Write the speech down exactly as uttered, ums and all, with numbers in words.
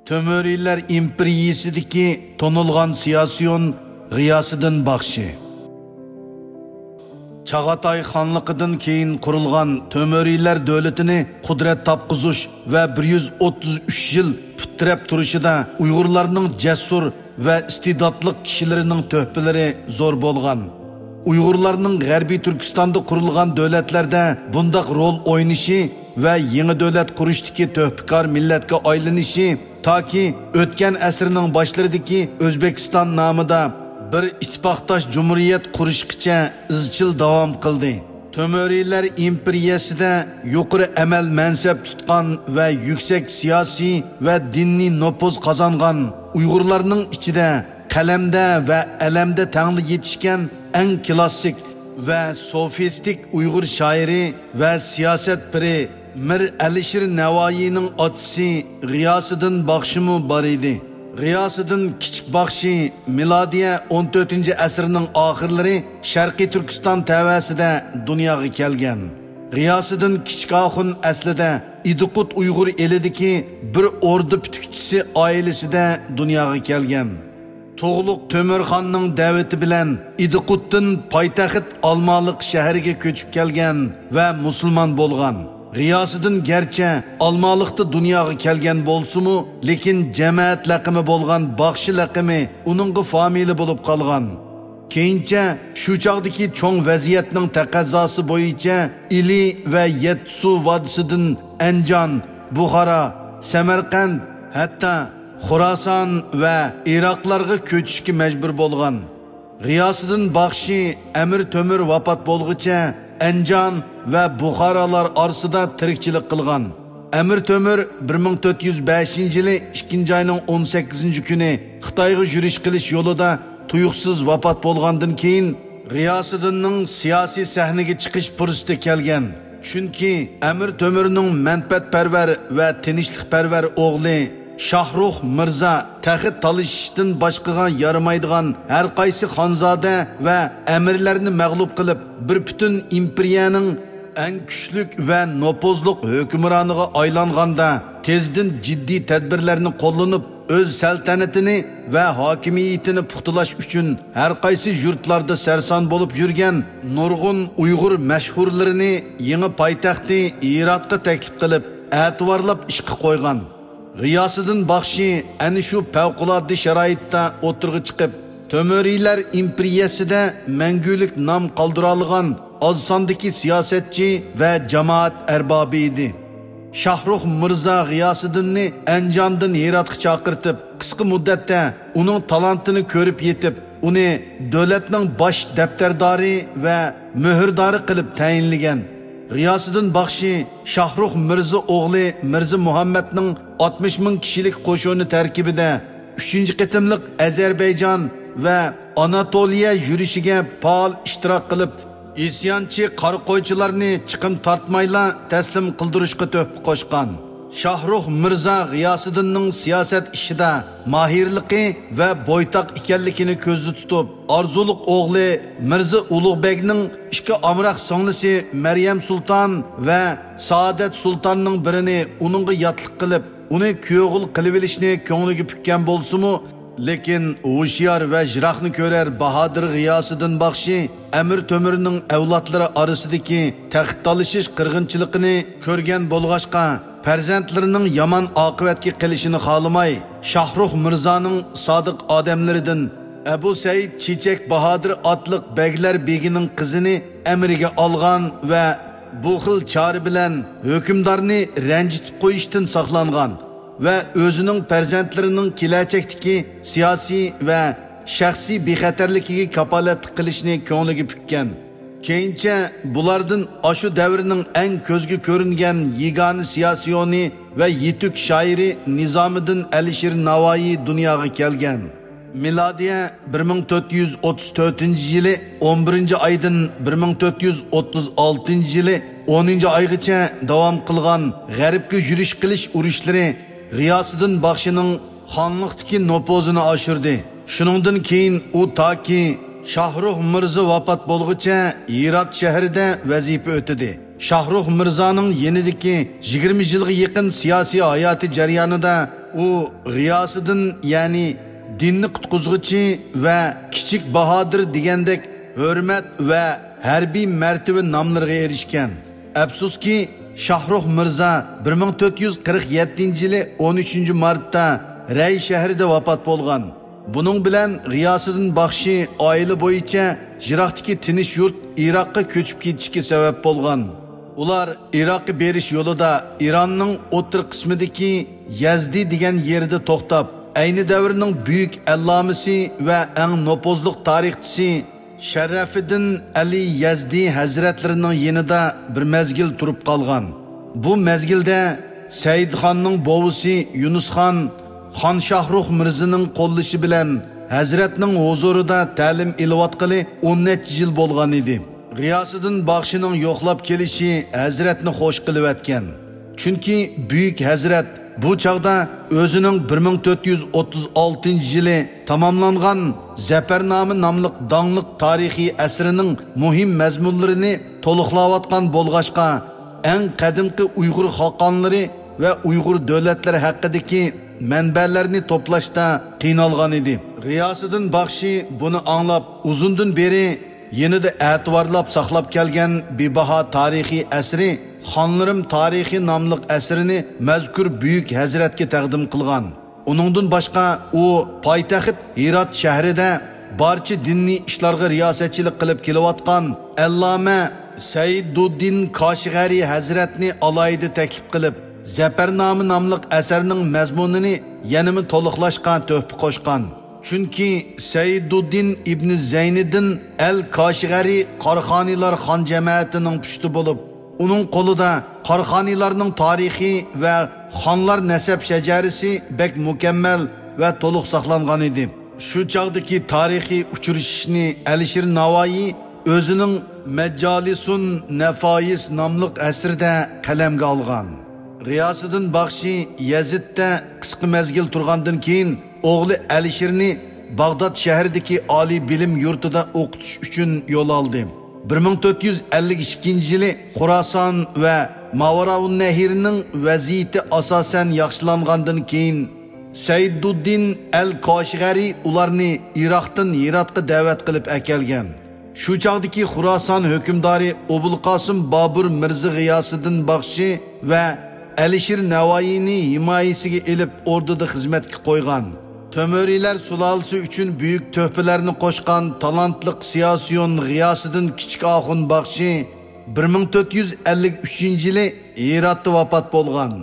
تۆمۈرىيلەر ئىمپېرىيىسىدىكى تونۇلغان سىياسىيون غىياسىدىن باخشى. چاغاتاي خانلىقىدىن كېيىن قۇرۇلغان تۆمۈرىيلەر دۆلىتىنى قۇدرەت تاپقۇزۇش ۋە بىر يۈز ئوتتۇز ئۈچ يىل پۇت تىرەپ تۇرۇشىدا ئۇيغۇرلارنىڭ جەسۇر ۋە ئىستېداتلىق كىشىلىرىنىڭ تۆھپىلىرى زور بولغان. ئۇيغۇرلارنىڭ غەربىي تۈركىستاندا قۇرۇلغان دۆلەتلەردە بۇنداق رول ئوينىشى ۋە يېڭى دۆلەت قۇرۇشتىكى تۆھپىكار مىللەتكە ئايلىنىشى تاكى ئۆتكەن ئەسىرنىڭ باشلىرىدىكى ئۆزبېكىستان نامىدا بىر ئىتتىپاقداش جۇمھۇرىيەت قۇرۇشقىچە ئىزچىل داۋام قىلدى. تۆمۈرىيلەر ئىمپېرىيەسىدە يۇقىرى ئەمەل مەنسەپ تۇتقان ۋە يۈكسەك سىياسىي ۋە دىنىي نوپۇز قازانغان ئۇيغۇرلارنىڭ ئىچىدە قەلەمدە ۋە ئەلەمدە تەڭلا يېتىشكەن ئەڭ كلاسسىك ۋە سوفىستىك ئۇيغۇر شائىرى ۋە سىياسەتپىرى مىر ئەلىشىر نەۋائىينىڭ ئاتىسى غىياسىدىن باخشىمۇ بار ئىدى. غىياسىدىن كىچىك باخشى مىلادىيە ئون تۆتىنچى ئەسىرنىڭ ئاخىرلىرى شەرقىي تۈركىستان تەۋەسىدە دۇنياغا كەلگەن. غىياسىدىن كىچىك ئاخۇن ئەسلىدە ئىدىقۇت ئۇيغۇر ئېلىدىكى بىر ئوردا پۈتۈكچىسى ئائىلىسىدە دۇنياغا كەلگەن. تۇغلۇق تۆمۈرخاننىڭ دەۋىتى بىلەن ئىدىقۇتتىن پايتەخت ئالمالىق شەھىرىگە كۆچۈپ كەلگەن ۋە مۇسۇلمان بولغان. غىياسىدىن گەرچە ئالمالىقتا دۇنياغا كەلگەن بولسىمۇ، لېكىن جەمەت لەقىمى بولغان باخشى لەقىمى ئۇنىڭغا فامىلە بولۇپ قالغان. كېيىنچە شۇ چاغدىكى چوڭ ۋەزىيەتنىڭ تەقەززاسى بويىچە ئىلى ۋە يەتتىسۇ ۋادىسىدىن ئەنجان، بۇخارا، سەمەرقەنت، ھەتتا خوراسان ۋە ئىراقلارغا كۆچۈشكە مەجبۇر بولغان. غىياسىدىن باخشى ئەمىر تۆمۈر ۋاپات بولغۇچە ئەنجان ۋە بۇخارالار ئارىسىدا تىرىكچىلىك قىلغان. ئەمىر تۆمۈر بىر مىڭ تۆت يۈز بەشىنچى يىلى ئىككىنچى ئاينىڭ ئون سەككىزىنچى كۈنى خىتايغا يۈرۈش قىلىش يولىدا تۇيۇقسىز ۋاپات بولغاندىن كېيىن، غىياسىدىننىڭ سىياسىي سەھنىگە چىقىش پۇرسىتى كەلگەن. چۈنكى ئەمىر تۆمۈرنىڭ مەنپەئەتپەرۋەر ۋە تىنچلىقپەرۋەر ئوغلى شاھرۇخ مىرزا تەخت تالىشىشتىن باشقىغا يارىمايدىغان ھەر قايسى خانزادە ۋە ئەمىرلەرنى مەغلۇپ قىلىپ، بىر پۈتۈن ئىمپېرىيەنىڭ ئەڭ كۈچلۈك ۋە نوپۇزلۇق ھۆكۈمرانىغا ئايلانغاندا، تېزدىن جىددىي تەدبىرلەرنى قوللىنىپ، ئۆز سەلتەنىتىنى ۋە ھاكىمىيىتىنى پۇختىلاش ئۈچۈن ھەر قايسى يۇرتلاردا سەرسان بولۇپ يۈرگەن نۇرغۇن ئۇيغۇر مەشھۇرلىرىنى يېڭى پايتەختى ھىراتقا تەكلىپ قىلىپ، ئەتىۋارلاپ ئىشقا قويغان. غىياسىدىن باخشى ئەنە شۇ پەۋقۇلئاددە شارائىتتا ئوتتۇرىغا چىقىپ، تۆمۈرىيلەر ئىمپېرىيەسىدە مەڭگۈلۈك نام قالدۇرالىغان ئاز ساندىكى سىياسەتچى ۋە جامائەت ئەربابى ئىدى. شاھرۇخ مىرزا غىياسىدىننى ئەنجاندىن ھىراتقا چاقىرتىپ، قىسقا مۇددەتتە ئۇنىڭ تالانتىنى كۆرۈپ يېتىپ، ئۇنى دۆلەتنىڭ باش دەپتەردارى ۋە مۆھۈردارى قىلىپ تەيىنلىگەن. غىياسىدىن باخشى شاھرۇخ مىرزا ئوغلى مىرزا مۇھەممەدنىڭ ئاتمىش مىڭ كىشىلىك قوشۇنى تەركىبىدە ئۈچىنچى قېتىملىق ئەزەربەيجان ۋە ئاناتولىيە يۈرۈشىگە پائال ئىشتىراك قىلىپ، ئىسيانچى قاراقويچىلارنى چىقىم تارتمايلا تەسلىم قىلدۇرۇشقا تۆھپە قوشقان. شاھرۇخ مىرزا غىياسىدىننىڭ سىياسەت ئىشىدا ماھىرلىقى ۋە بويتاق ئىكەنلىكىنى كۆزدە تۇتۇپ، ئارزۇلۇق ئوغلى مىرزا ئۇلۇغبەگنىڭ ئىككى ئامراق سىڭلىسى مەريەم سۇلتان ۋە سائادەت سۇلتاننىڭ بىرىنى ئۇنىڭغا ياتلىق قىلىپ، ئۇنى كۈيئوغۇل قىلىۋېلىشنى كۆڭلىگە پۈككەن بولسىمۇ، لېكىن ھوشيار ۋە يىراقنى كۆرەر باھادىر غىياسىدىن باخشى ئەمىر تۆمۈرنىڭ ئەۋلادلىرى ئارىسىدىكى تەخت تالىشىش قىرغىنچىلىقىنى كۆرگەن بولغاچقا، پەرزەنتلىرىنىڭ يامان ئاقىۋەتكە قېلىشىنى خالىماي، شاھرۇخ مىرزانىڭ سادىق ئادەملىرىدىن ئەبۇ سەئىد چېچەك باھادىر ئاتلىق بەگلەر بېگىنىڭ قىزىنى ئەمرىگە ئالغان ۋە بۇ خىل چارە بىلەن ھۆكۈمدارنى رەنجىتىپ قويۇشتىن ساقلانغان ۋە ئۆزىنىڭ پەرزەنتلىرىنىڭ كېلەچەكتىكى سىياسىي ۋە شەخسىي بىخەتەرلىكىگە كاپالەتلىك قىلىشنى كۆڭلىگە پۈككەن. كېيىنچە بۇلاردىن ئاشۇ دەۋرنىڭ ئەڭ كۆزگە كۆرۈنگەن يېگانە سىياسىيونى ۋە يېتۈك شائىرى نىزامىدىن ئەلىشىر ناۋايى دۇنياغا كەلگەن. مىلادىيە بىر مىڭ تۆت يۈز ئوتتۇز تۆتىنچى يىلى ئون بىرىنچى ئايدىن بىر مىڭ تۆت يۈز ئوتتۇز ئالتىنچى يىلى ئونىنچى ئايغىچە داۋام قىلغان غەربكە يۈرۈش قىلىش ئۇرۇشلىرى غىياسىدىن باخشىنىڭ خانلىقتىكى نوپۇزىنى ئاشۇردى. شۇنىڭدىن كېيىن ئۇ تاكى شاھرۇخ مىرزا ۋاپات بولغۇچە ھىرات شەھىرىدە ۋەزىپە ئۆتىدى. شاھرۇخ مىرزانىڭ يېنىدىكى يىگىرمە يىلغا يېقىن سىياسىي ھاياتى جەريانىدا ئۇ غىياسىدىن، يەنى دىننى قۇتقۇزغۇچى ۋە كىچىك باھادىر دېگەندەك ھۆرمەت ۋە ھەربىي مەرتىۋە ناملىرىغا ئېرىشكەن. ئەپسۇسكى، شاھرۇخ مىرزا بىر مىڭ تۆت يۈز قىرىق يەتتىنچى يىلى ئون ئۈچىنچى مارتتا رەي شەھىرىدە ۋاپات بولغان. بۇنىڭ بىلەن غىياسىدىن باخشى ئائىلە بويىچە يىراقتىكى تىنچ يۇرت ئىراققا كۆچۈپ كېتىشكە سەۋەب بولغان. ئۇلار ئىراققا بېرىش يولىدا ئىراننىڭ ئوتتۇرا قىسمىدىكى يەزدى دېگەن يېرىدە توختاپ، ئەينى دەۋرنىڭ بۈيۈك ئەللامىسى ۋە ئەڭ نوپۇزلۇق تارىخچىسى شەرەفىدىن ئەلى يەزدى ھەزرەتلىرىنىڭ يېنىدا بىر مەزگىل تۇرۇپ قالغان. بۇ مەزگىلدە سەئىدخاننىڭ بوۋىسى يۇنۇسخان خان شاھرۇخ مىرزىنىڭ قوللىشى بىلەن ھەزرەتنىڭ ھۇزۇرىدا تەلىم ئېلىۋاتقىلى ئون نەچچە يىل بولغان ئىدى. غىياسىدىن باخشىنىڭ يوقلاپ كېلىشى ھەزرەتنى خوش قىلىۋەتكەن. چۈنكى بۈيۈك ھەزرەت بۇ چاغدا ئۆزىنىڭ بىر مىڭ تۆت يۈز ئوتتۇز ئالتىنچى يىلى تاماملانغان زەپەرنامە ناملىق داڭلىق تارىخىي ئەسىرىنىڭ مۇھىم مەزمۇنلىرىنى تولۇقلاۋاتقان بولغاچقا، ئەڭ قەدىمكى ئۇيغۇر خاقانلىرى ۋە ئۇيغۇر دۆلەتلىرى ھەققىدىكى مەنبەلەرنى توپلاشتا قىينالغان ئىدى. غىياسىدىن باخشى بۇنى ئاڭلاپ، ئۇزۇندىن بېرى يېنىدا ئەتىۋارلاپ ساقلاپ كەلگەن بىباھا تارىخىي ئەسىرى خانلىرىم تارىخى ناملىق ئەسىرىنى مەزكۇر بۈيۈك ھەزرەتكە تەقدىم قىلغان. ئۇنىڭدىن باشقا، ئۇ پايتەخت ھىرات شەھىرىدە بارچە دىنىي ئىشلارغا رىياسەتچىلىك قىلىپ كېلىۋاتقان ئەللامە سەيدۇددىن كاشغەرى ھەزرەتنى ئالاھىدە تەكلىپ قىلىپ، زەپەرنامە ناملىق ئەسەرنىڭ مەزمۇنىنى يەنىمۇ تولۇقلاشقا تۆھپە قوشقان. چۈنكى سەيدۇددىن ئىبنى زەينىدىن ئەل كاشغەرى قاراخانىيلار خان جەمەتىنىڭ پۇشتى بولۇپ، ئۇنىڭ قولىدا قاراخانىيلارنىڭ تارىخى ۋە خانلار نەسەب شەجەرىسى بەك مۇكەممەل ۋە تولۇق ساقلانغان ئىدى. شۇ چاغدىكى تارىخىي ئۇچرىشىشنى ئەلىشىر ناۋايى ئۆزىنىڭ مەجالىسۇن نەفايىس ناملىق ئەسىرىدە قەلەمگە ئالغان. غىياسىدىن باخشى يەزىدتە قىسقا مەزگىل تۇرغاندىن كېيىن، ئوغلى ئەلىشىرنى باغداد شەھىرىدىكى ئالىي بىلىم يۇرتىدا ئوقۇتۇش ئۈچۈن يول ئالدى. بىر مىڭ تۆت يۈز ئەللىك ئىككىنچى يىلى خوراسان ۋە ماۋراۋۇننەھرنىڭ ۋەزىيىتى ئاساسەن ياخشىلانغاندىن كېيىن، سەيدۇددىن ئەل كاشغەرى ئۇلارنى ئىراقتىن ھىراتقا دەۋەت قىلىپ ئەكەلگەن. شۇ چاغدىكى خوراسان ھۆكۈمدارى ئوبۇلقاسىم بابۇر مىرزا غىياسىدىن باخشى ۋە ئەلىشىر نەۋايىنى ھىمايىسىگە ئېلىپ، ئوردىدا خىزمەتكە قويغان. تۆمۈرىيلەر سۇلالىسى ئۈچۈن بۈيۈك تۆھپىلەرنى قوشقان تالانتلىق سىياسىيون غىياسىدىن كىچىك ئاخۇن باخشى بىر مىڭ تۆت يۈز ئەللىك ئۈچىنچى يىلى ھىراتتا ۋاپات بولغان.